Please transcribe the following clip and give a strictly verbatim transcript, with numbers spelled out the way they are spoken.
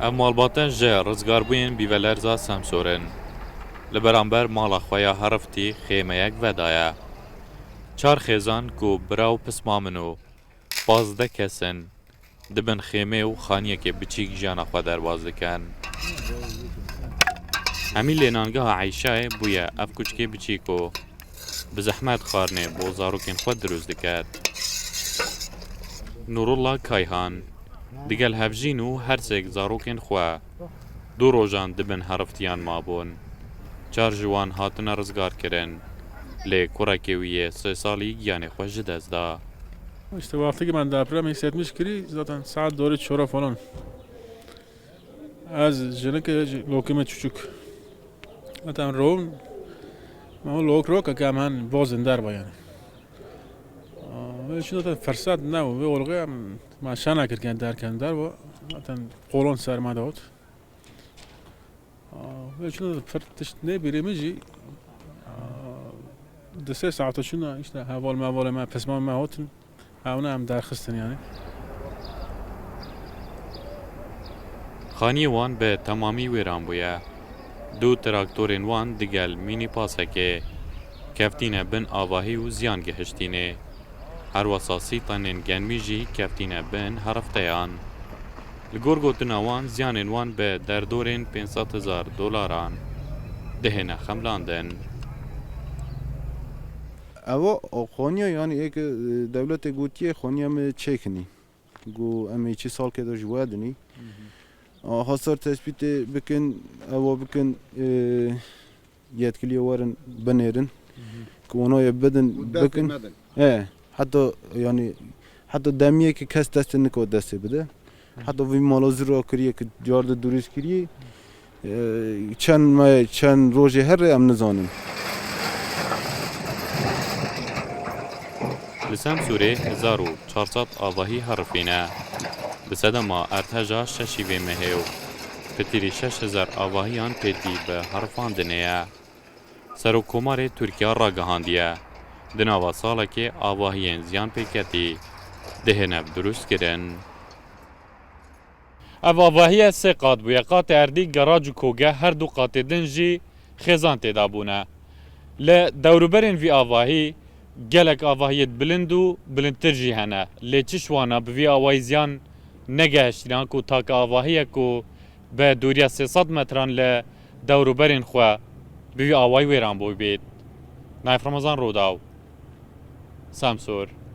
Ev malbate ji rizgarbûyên bîvelerza Semsor in. Li beramber mala xwe ya heriftî xêmeyek vedaye. Çar xêzan ku bira û pisma min û pazdeh kes in, di bin xêmê û xaniyekê biçîk jiyana xwe derbas dikin. Hemî lê nangeha Eyşayê bûye ev kuçikê biçîk û bi zehmet xwarinê bo zarokên xwe dirust dikir. Nurullah Kayhan, digel hevjîn û her sêk zarokên xwe du rojan di bin heriftiyan mabûn. Çar ji wan hatine rizgarkirin, lê kurekê wî yê sê salî giyanê xwe ji dest da. İşte vakti ki ben deprem hissetmiş kiri zaten saat doğru çora falan. Ez jenike lokime çuçuk. Zaten rohum ma lok roka ke hemen bozin derva yani. Ve şimdi zaten fırsat ne o ve olgu em ma şana kirken derken derva. Zaten kolon serma da ot. Ve şuna da pir tişt ne birê min jî, di sê saeta şuna işte heval mevalê me, pisma me hatin, hewna em derxistin yani. Xaniyê wan bi temamî wêran bûye. Du traktorên wan digel mînîpasekê keftîne bin avahî û ziyan gihiştînê. Her wesa sî tenên genmî jî keftîne bin herifteyan. Li gor gotina wan, ziyanên wan bi derdorên pênc sed hezar dolaran dihêne xemlandin. Eva Konya yani êk, e, dewletê gotiye Konya me çêkinî. Got em ê çi salkê de ji we dinî. A, hasar tespîtê bikin, eva bikin, e, yetkiliyê werin binêrin. Ku wana ye bidin, bikin. E, heta yani heta demiyê ki kes destê niko destê bide. Heta vî mala zira kiriye ki diyar de durist kiriye. E, çend me, çend rojê herre em nizanin. Li Semsûrê hezar û çar sed avahî herifîne. Bi sedema erdheja şeşî vê mehê û pitirî şeş hezar avahiyan pêtî bi herifandinê ye. Serokkomarê Tirkiya ragihandiye, di nava salekê avahiyên ziyan pêketî dihêne durustkirin. Ev avahiye sê qat bûye. Qatê erdî gerac û koge, her du qatê din jî xêzan tê de bûne. Li dewrûberên vî avahî gelek avahiyêt bilind û bilindtir jî hene. Lê çi ji wana bi vî awayî ziyan negehiştîne ku take avahiyek ku bi dûriya sê sed metran li dewrûberên xwe bi vî awayî wêran bûbêt. Naif Remezan Rûdaw, Semsûr.